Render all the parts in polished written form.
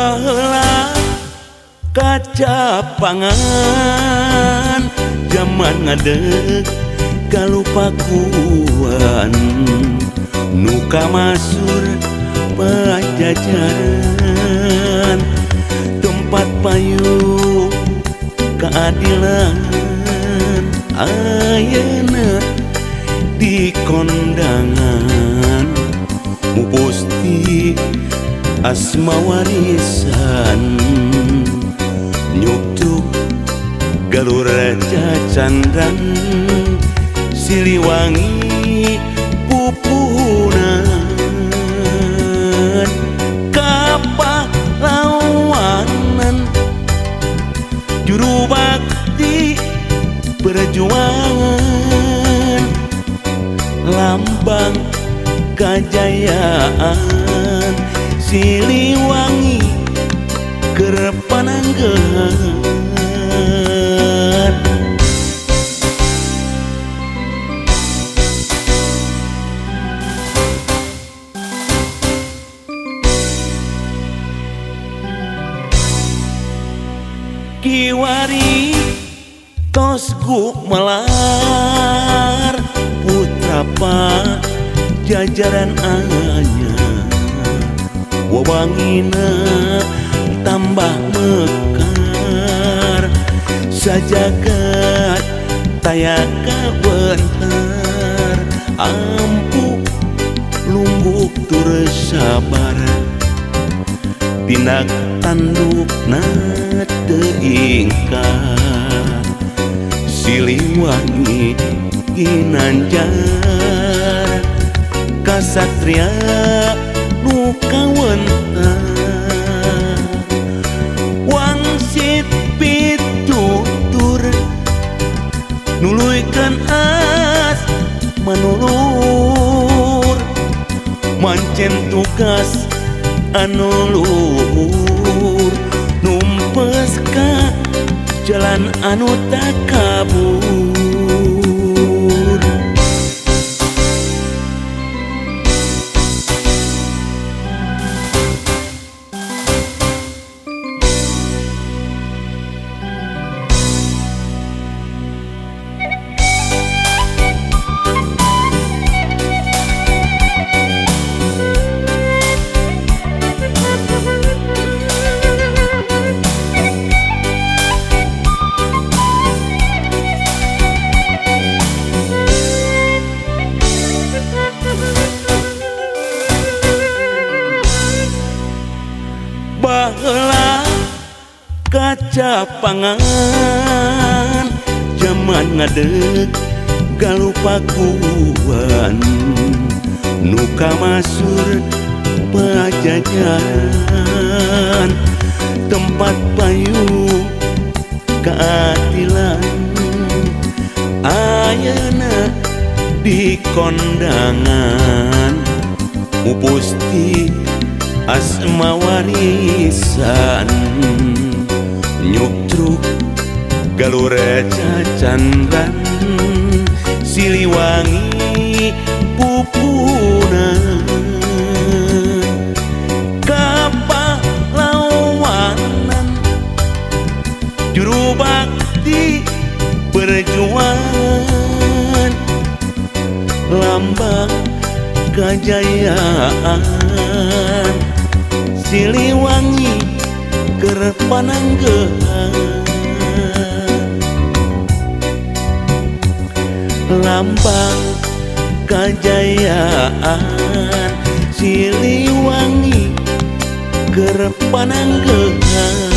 Baheula kacapangan jaman ngadeg kalupakuan nu kamasur pajajaran tempat payung keadilan ayeuna di kondangan mupusti asma warisan nyukcruk galur cacandran Siliwangi pupuhunan kapahlawanan juru bakti perjuangan lambang kajayaan Siliwangi keur pananggehan. Kiwari tos gumelar putra pajajaran anyar wawangina tambah mekar sajagat taya kabentar ampuh lungguh tur sabar tindak tandukna teu ingkar Siliwangi ginanjar kasatria nu kawentar wangsit pitutur nuluykeun as manulur mancen tugas anu luhur numpes ka jalan anu takabur. Baheula kacapangan jaman ngadeg galupakuan nu kamasur pajajaran tempat payung keadilan ayeuna di kondangan mupusti asma warisan nyukcruk galur cacandran Siliwangi pupunan kapahlawanan juru bakti perjuangan lambang kajayaan Siliwangi keur pananggehan lambang kajayaan Siliwangi keur pananggehan.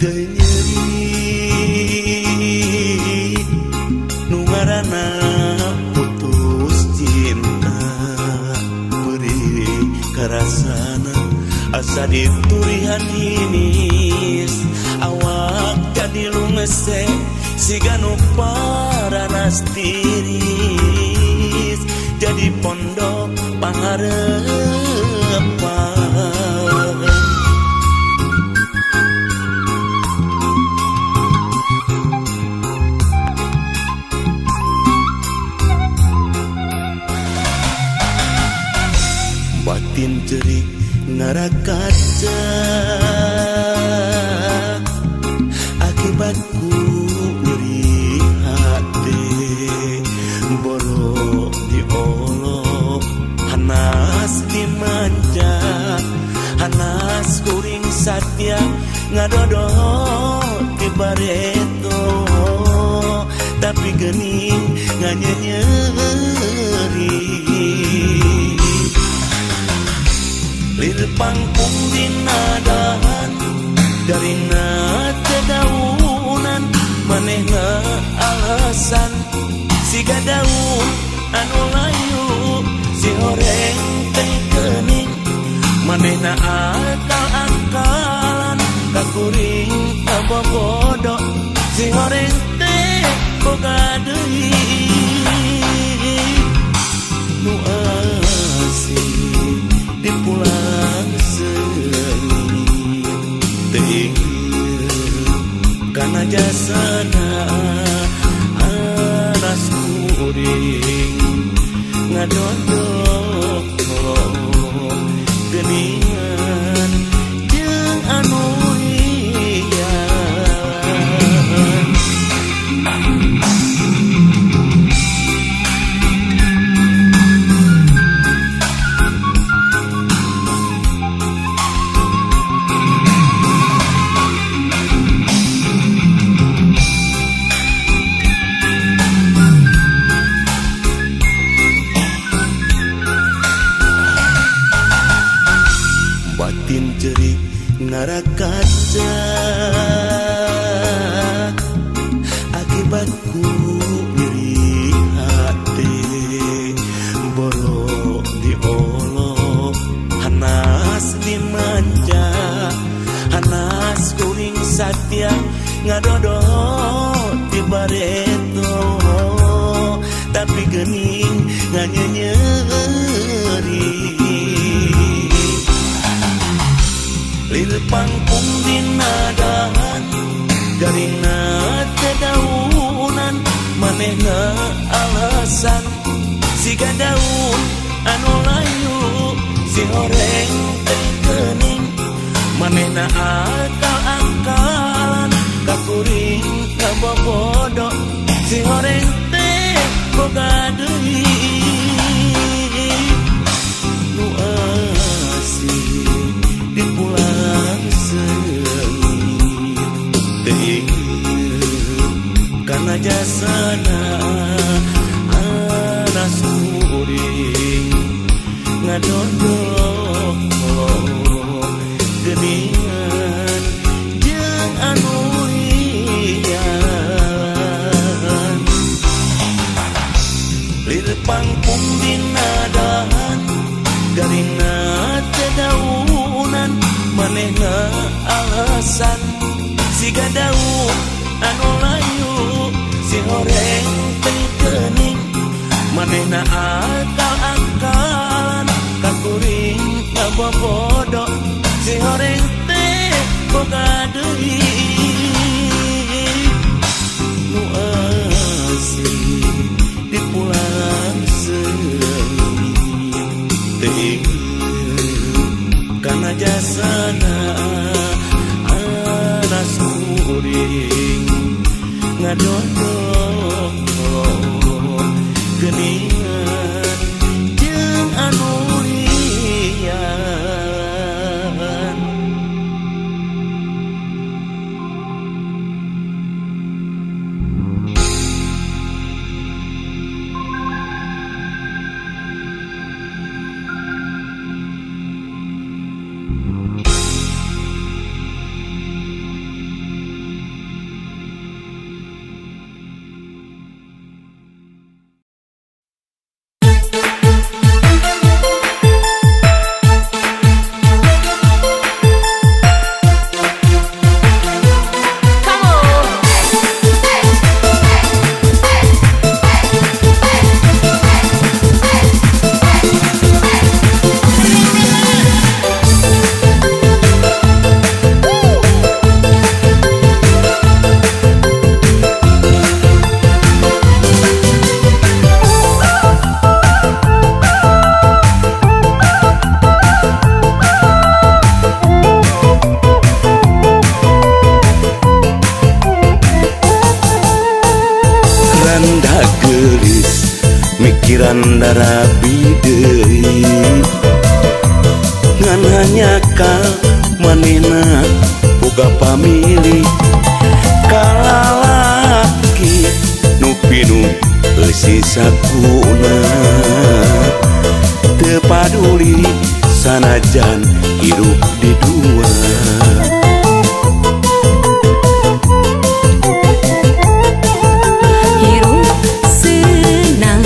Teu nyeri nu ngaranna putus cinta beri karasana asa diturihan hinis awak jadi lumese siga nu paranas tiris jadi pondok pangarepan. Batin cerik ngarakaca akibat ku nyeri hati boro diolok hanas dimanja hanas kuring satya ngadodo di bareto tapi geuning nganyenyeri. Lir pangpung dina dahan garina teu daunan manehna alasan siga daun anu layu si horeng teh geuning manehna akal-akalan ka kuring kabobodo si horeng teh boga deui nu asih di pulang seungit teuing kana jasana anas kuring ngadodok geuningan jeung anu lian. Batin cerik ngarakaca akibat ku nyeri hati boro diolok hanas dimanja hanas kuring satya ngadodo di bareto tapi geuning nganyenyeri. Lir pangpung dina dahan garina teu daunan manehna alasan siga daun anu layu si horeng teh geuning manehna akal-akalan ka kuring kabobodo si horeng teh boga deui nu asih di pulang seungit teuing kana jasana anas kuring ngadodok geuningan jeung anu lian. Lir pangpung dina dahan garina teu daunan manehna alasan siga daun anu layu si horeng teh geuning manehna akal-akalan ka kuring kabobodo si horeng teh boga deui nu asih di pulang seungit teuing kana jasana anas kuring ngadodok geuningan jeung anu lian. Mikiran darabi deui ngan hanya ka manehna boga pamili kalalaki nu pinu eusi sakuna teu paduli sanajan hirup di dua. Hirup senang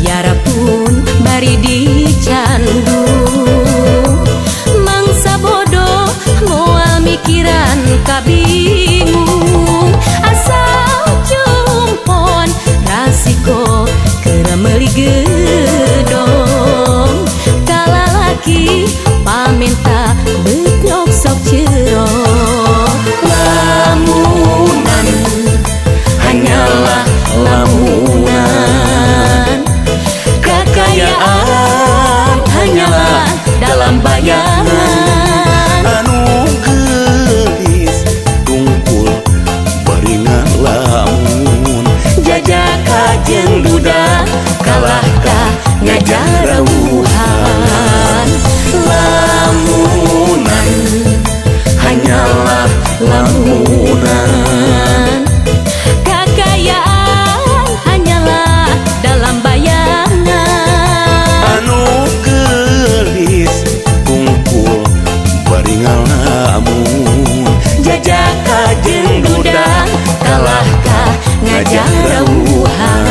biarpun bari dicandu mangsa bodoh moal mikiran kabingung asal jumpon rasiko keur meuli gedong kalalaki pamenta beut nyok sok jero. Lamunan hanyalah lamunan, kekayaan hanyalah dalam bayangan. Anu geulis tungkul bari ngalamun jajaka jeung duda kalahka ngajarauhan. Lamunan hanyalah lamunan, kekayaan hanyalah dalam bayangan. Anu geulis tungkul bari ngalamun jajaka jeung duda kalahka ngajarauhan.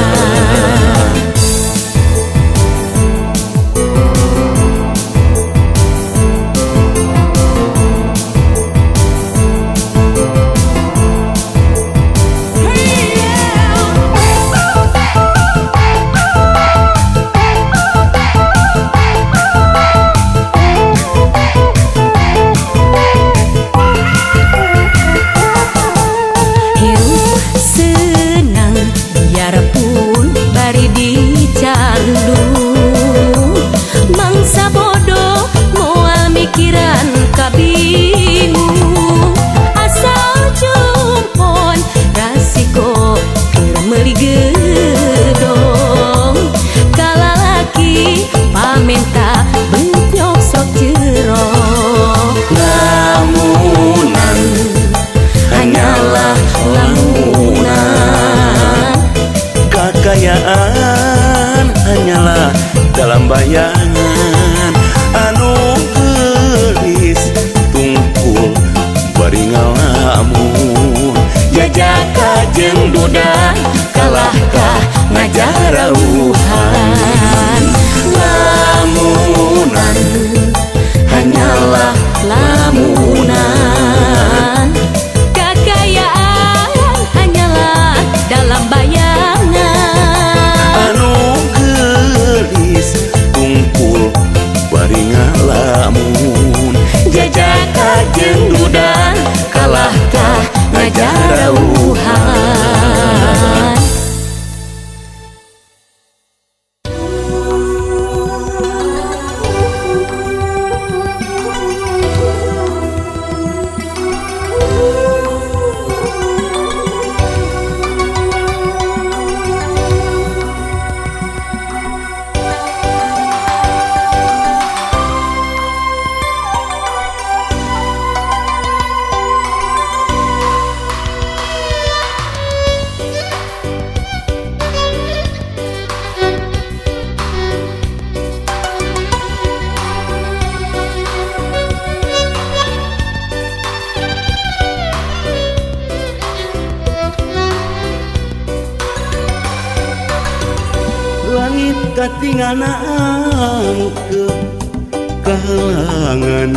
Hirup senang biarpun bari dicandu mangsa bodoh moal mikiran kabingung asal jumpon rasiko keur meuli gedong kalalaki pamenta beut nyok sok jero. Lamunan hanyalah lamunan, kekayaan hanyalah dalam bayangan. Anu geulis tungkul bari ngalamun jajaka jeung duda kalahka ngajarauhan. Lamunan hanyalah lamunan, kekayaan hanyalah dalam bayangan. Anu geulis tungkul bari ngalamun jajaka jeung duda kalahka ngajarauhan. Langit katingal angkep kahalangan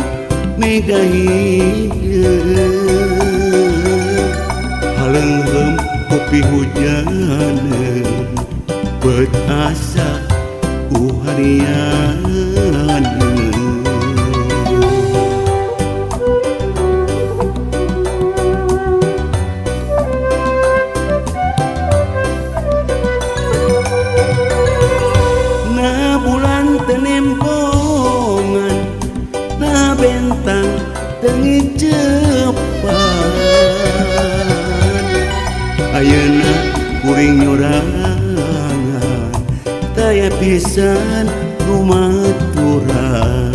mega hideung haleungheum kopi hujaneun beut asa ku harian. Tenempongan na bentang tengicepan ayeuna kuring nyorangan taya pisan rumaturan.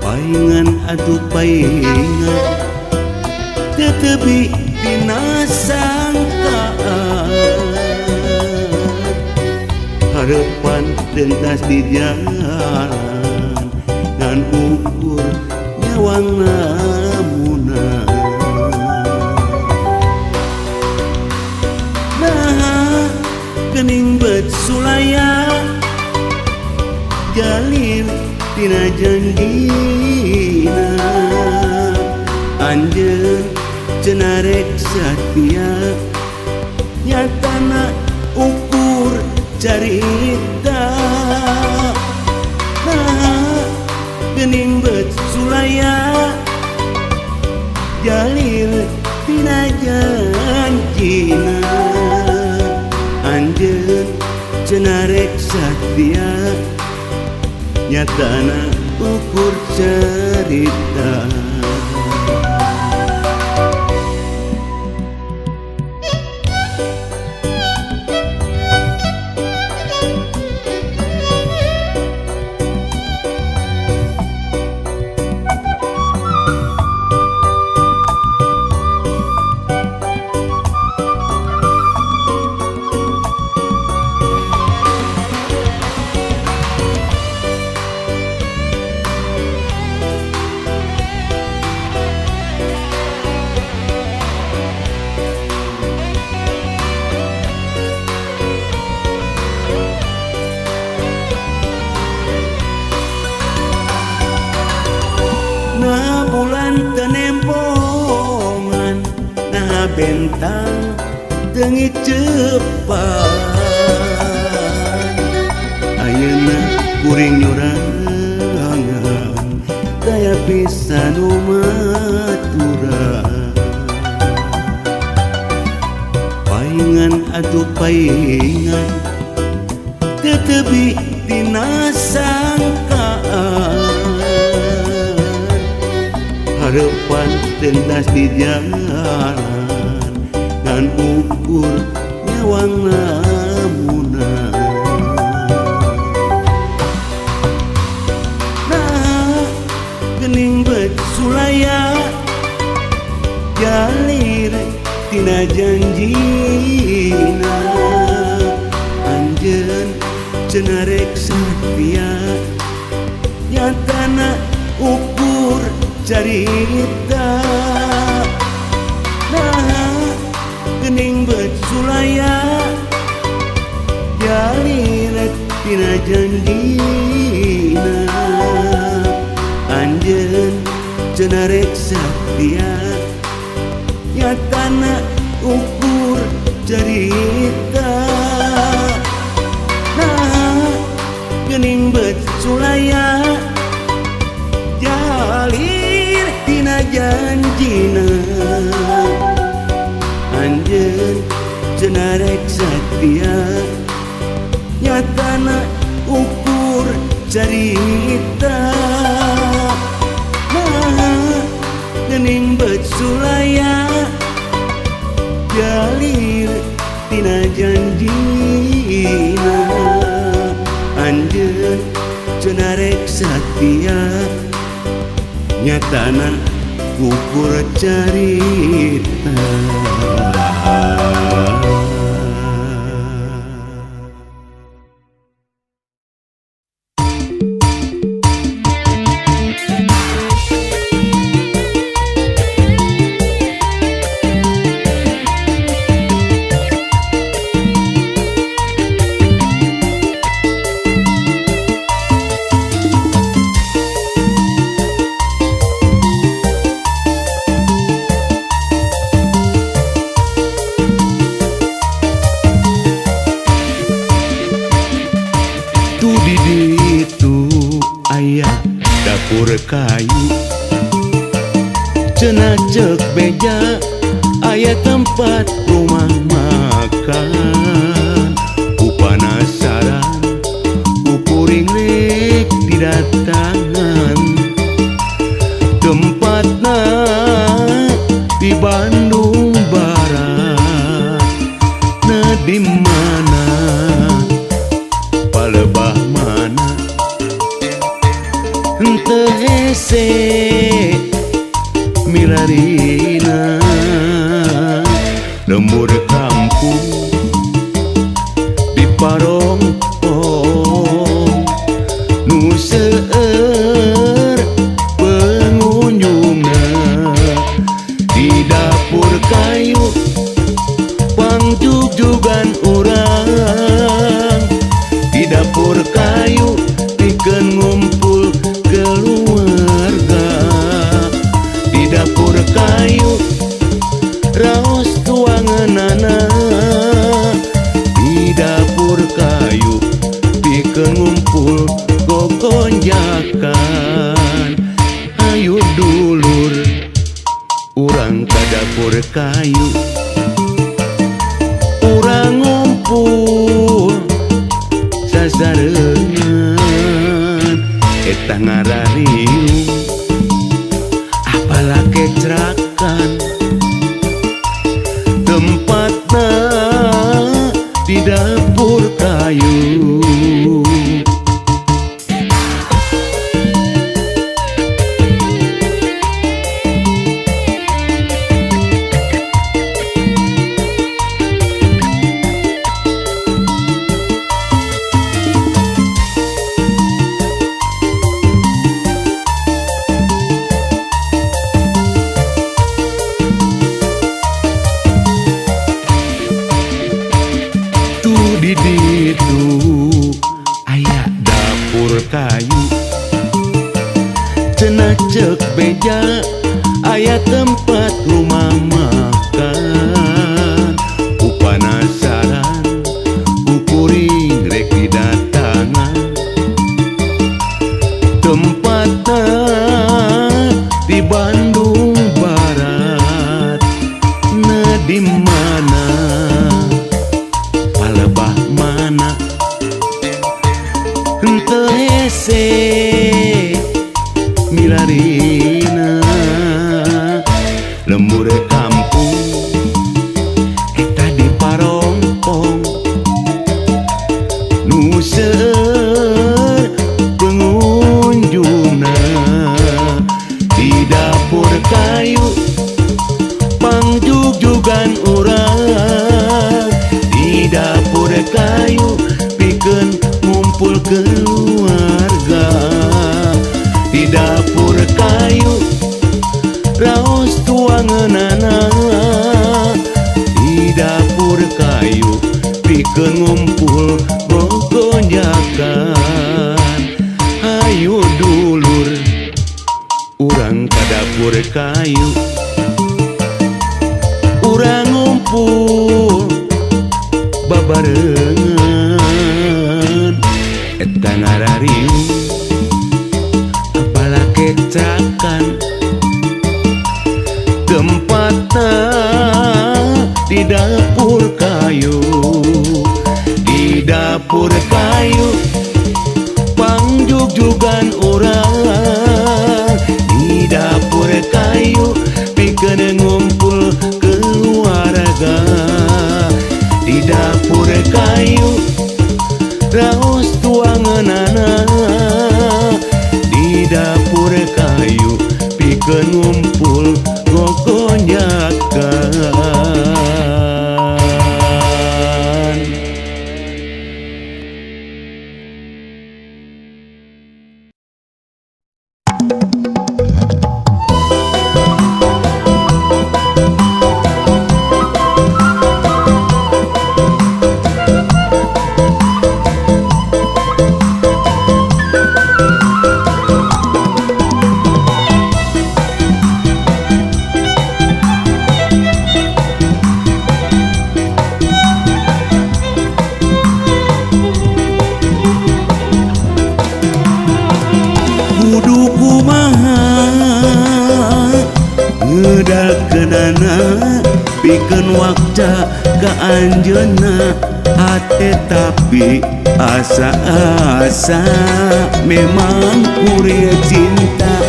Paingan atuh paingan tetebi dina sangkaan, harapan dentas di jalan dan ukur nyawang namuna. Nah gening bet sulaya jalin tina janjina, anjeun cenarek satia nyatana ukur carita. Nah gening bet sulaya jalil tina janjina, anjeun cenarek satia nyatana ukur cerita. Nah bulan tenempongan, nah bentang tengi cepat, ayeuna kuring nyorangan daya pisan maturan. Paingan atuh paingan tetebi dina sangkaan, harapan tentas di jalan dan ukur nyawang namuna. Nah gening bet sulaya jalir tina janjina, anjeun cenarek satia nyatana ukur carita. Nah gening bet sulaya jalir tina janjina, anjeun cenarek satia nyatana ukur carita. Nah gening bet sulaya jalir tina janjina, anjeun cenarek satia nyatana ukur carita. Nah gening bet sulaya jalir tina janjina, anjeun cenarek satia nyatana ukur carita. Dapur kayu cenah ceuk beja aya tempat rumah makan, ku panasaran ku kuring rek didatangan, tempatna di Bandung Barat. Nah di mana? milarina. Lembur kampung di Parongpong nu seueur pengunjungna. Di dapur kayu pangjugjugan urang, di dapur kayu pikeun ngumpul keluarga. Di dapur kayu raos tuangeunana, di dapur kayu pikeun ngumpul gogonjakan. Ayo dulur urang ka dapur kayu, urang ngumpul sasarengan. Eta ngarariung apalah kecrakan, tempatna di dapur kayu. Di ditu aya dapur kayu, cenah ceuk beja aya tempat rumah makan. Ku panasaran ku kuring rek didatangan, tempatna di Bandung Barat. Nah di mana palebah mana henteu hese milarina. Lembur kampung eta di Parongpong nu seueur pengunjungna. Di dapur kayu pangjugjugan urang, di dapur kayu pikeun ngumpul keluarga. Di dapur kayu raos tuangeunana, di dapur kayu pikeun ngumpul gogonjakan. Hayu dulur urang ka dapur kayu, urang ngumpul babarengan. Eta ngarariung apalah kecakan, tempatna di dapur kayu. Di dapur kayu pangjugjugan urang, di dapur kayu pikeun ngumpul keluarga. Di dapur kayu raos tuangeunana, di dapur kayu pikeun ngumpul gogonjakan. Pikeun wakca ka anjeunna hate tapi asa-asa memang kurir cinta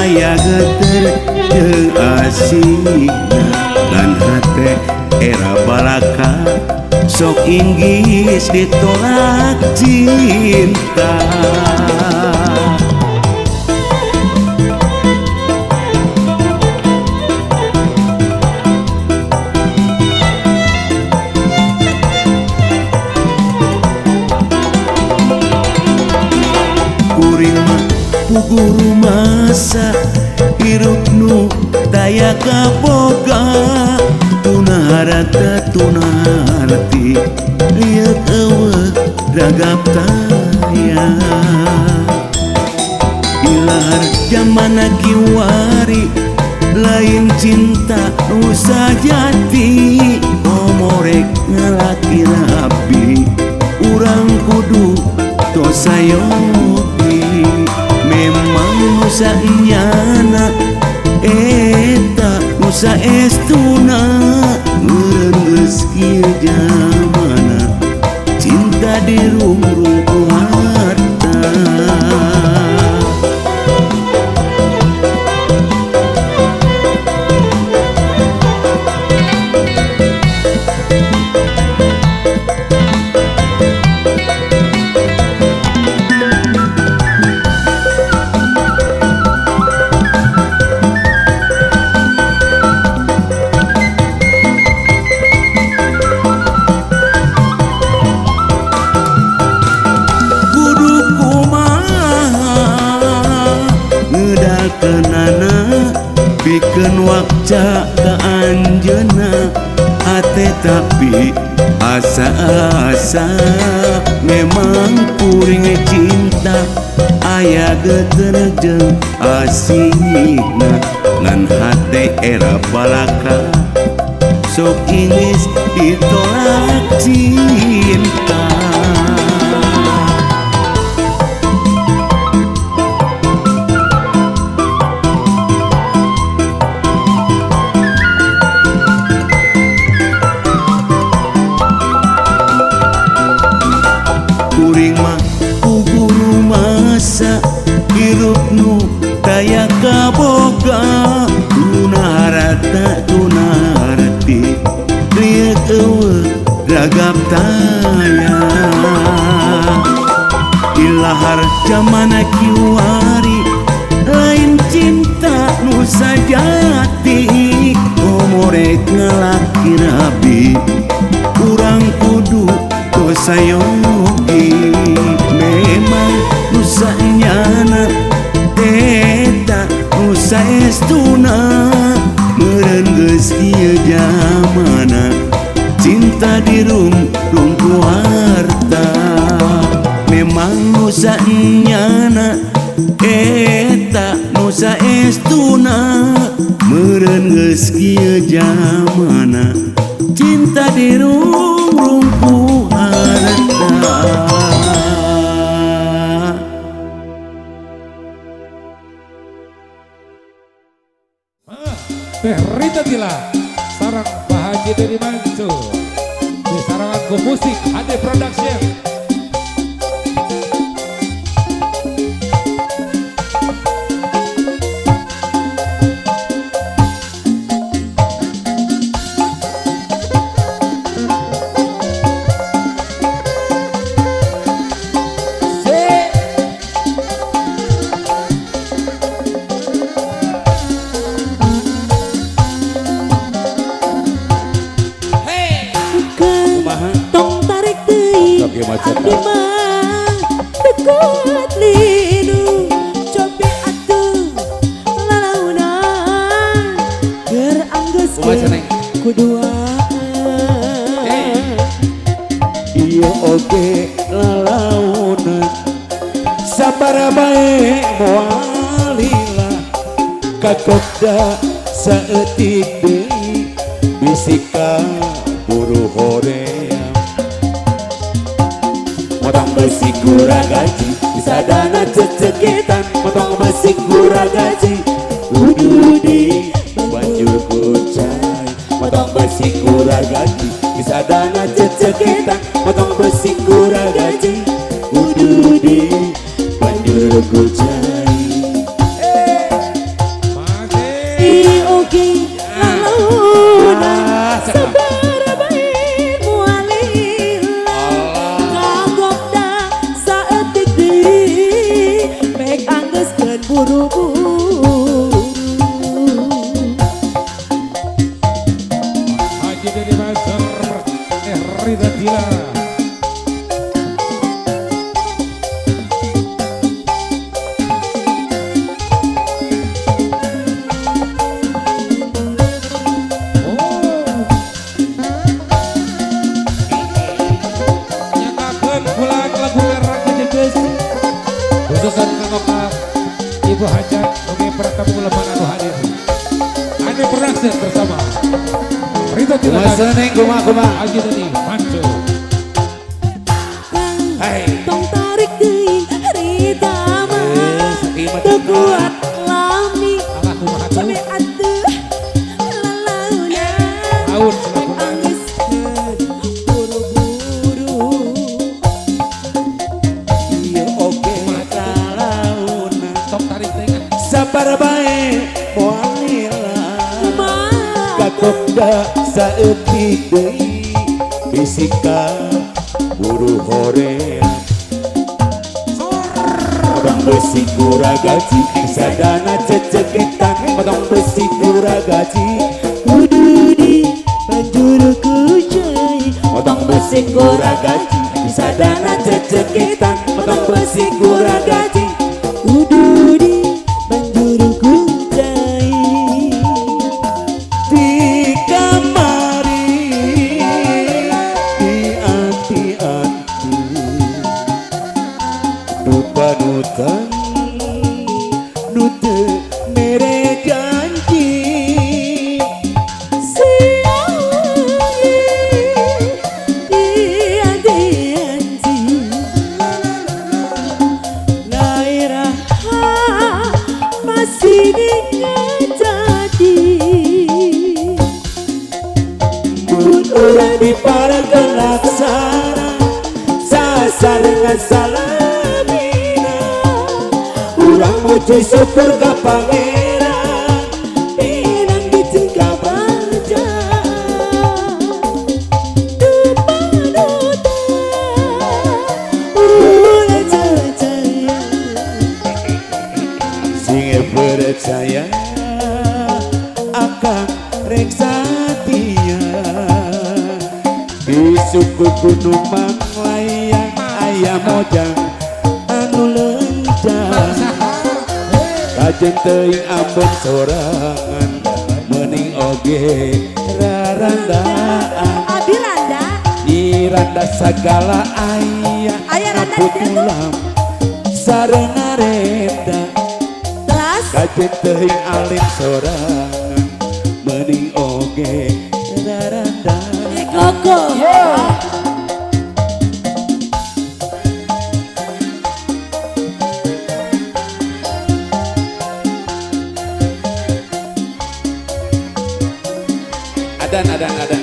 aya geter jeung asina. Ngan hate era balaka sok inggis ditolak cinta. kaboga tuna harta tuna harti liat eueuh ragap taya ilahar jamana kiwari lain cinta nu sajati komorek ngalaki rabi urang kudu tosayogi memang nusa nyana eta nusa estuna meureun geus kieu jamana cinta dirungrung ku harta. Pikeun wakca ka anjeunna hate tapi asa-asa memang kuring cinta aya geter jeung asihna ngan hate era balaka sok ingis ditolak cinta. Kuring mah ku guru masa hirup nu taya kaboga tuna harta tuna harti lieur eueuh ragap taya ilahar jamana kiwari lain cinta nu sajati komorek ngalaki rabi urang kudu tosayogi memang nusa nyana eta nusa estuna meureun geus kieu jamana cinta dirungrung ku harta memang nusa nyana eta nusa estuna meureun geus kieu jamana cinta dirungrung ku harta. Teh Rita Tila sarang Pak Haji Dedi Mansur di sarangan ku musik HD Production. Tong tarik deui abdi mah teu kuat linu cobi atuh lalaunan keur anggeus kuduaan ieu oge lalaunan sabar bae moal lila kakokda saeutik deui bisi kaburu hoream. Motong besi gura gaji bisa dana cecekitan motong besi gura gaji kudu di banjur kucai motong besi gura gaji bisa dana cecekitan motong besi gura gaji kudu di banjur kucai. Oke lalaunan sabar bae moal lila kagokda saeutik deui pek anggeus keun buru-buru. Haji Dedi Mansur Teh Rita Tila. bersama Rita Tila dan Haji Dedi Manco. Hey. Tong tarik deui Rita mah teu kuat lami. Cobe atuh lalauna. Aun anggeus buru-buru. Ieu oge lalauna. Tong tarik deui. Sabar bae moal lila. Kagok da saeutik deui bisika buru hoream. Potong besi kuragaji sadana cecekitan. Potong besi kuragaji kudu di banjur kucai. Potong besi kuragaji sadana cecekitan. Potong besi kuragaji kudu di banjur kucai. Di kamari di anti-anti panutan nu teu mere janji. Siawi di anti-anti gairaha masih jadi. Mun urang diparekeun laksana sasarengan salah. Urang muji syukur ka pangeran pinang dicengka baca. Dupanutan ulah percaya. Sing percaya akan rek satia. Di suku gunung manglayang aya mojang anu leunjang. Kajen teuing ambon sorangan meuning oge rarandaan. Abi randa Nyi randa sagala aya aya randa di dieu tulam sareng renda. Teras kajen teuing alim sorangan meuning oge rarandaan. Koko yeah. Adan, adan, adan.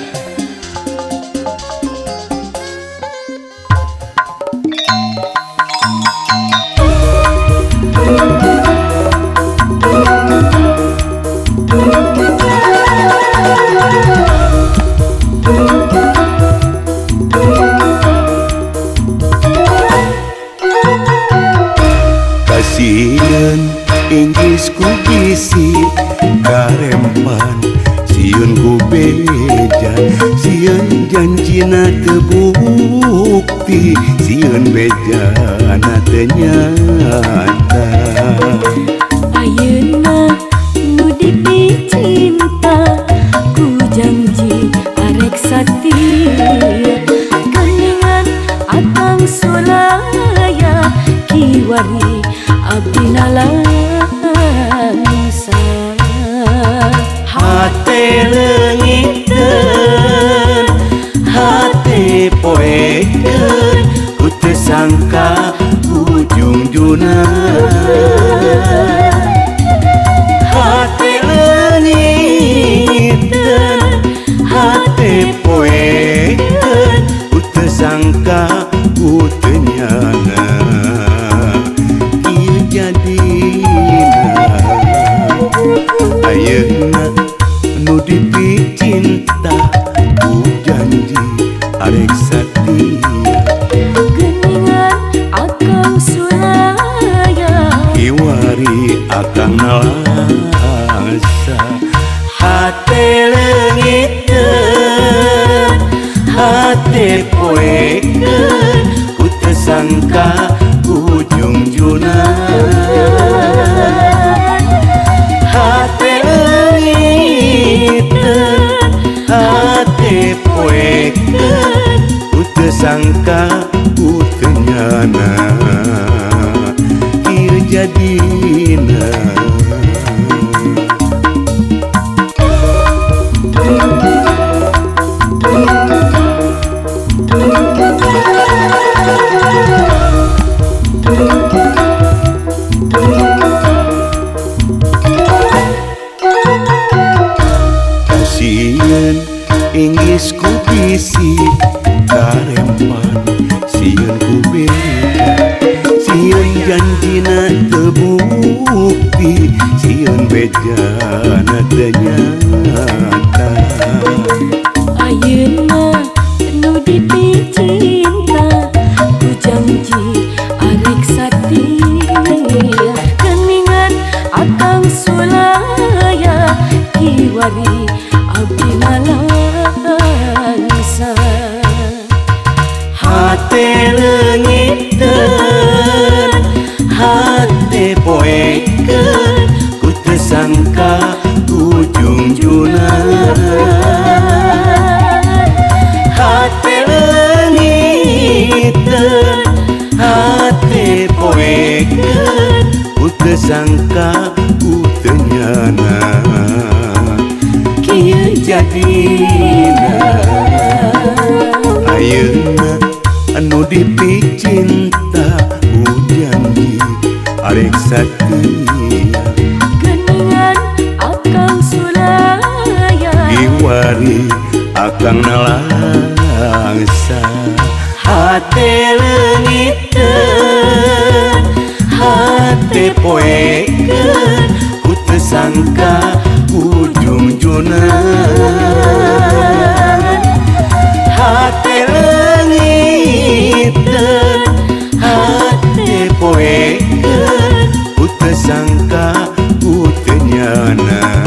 Kasihan Inggris ku bisi karempan. Sieun ku beja, sieun janjina teu bukti, sieun bejana teu nyata. Ayeuna nu dipicinta, ku janji arek satia. Geningan atang sulaya, kiwari abdi nalangsa. Hate leungiteun, hate poekeun, ku teu sangka ujung-juna. Hate leungiteun, hate poekeun, ku teu sangka ku teu nyana. Ieu jadina ayeuna nu dipicinta, ku janji arek satia. Geningan akang sulaya, kiwari akang nalangsa. Hate leungiteun, hate poekeun, ku teu sangka ujung-juna. Hate leungiteun, hate poekeun, ku teu sangka ku teu nyana. Ieu jadina. Sieun inggis ku bisi karempan sieun ku beda sieun janjina teu bukti sieun bejana teu nyata. Ayeuna nu dipicinta ku janji arek satia geningan akang sulaya kiwari abdi nalangsa. Hate leungiteun hate poekeun ku teu sangka ujung-juna. Hate leungiteun hate poekeun ku teu sangka ku teu nyana kieu jadina. Ayeuna anu dipicinta ku janji arek satia geningan akang sulaya kiwari akang nalangsa. Hate leungiteun hate poekeun ku teu sangka ujung-juna. Hate leungiteun hate poekeun ku teu sangka ku teu nyana.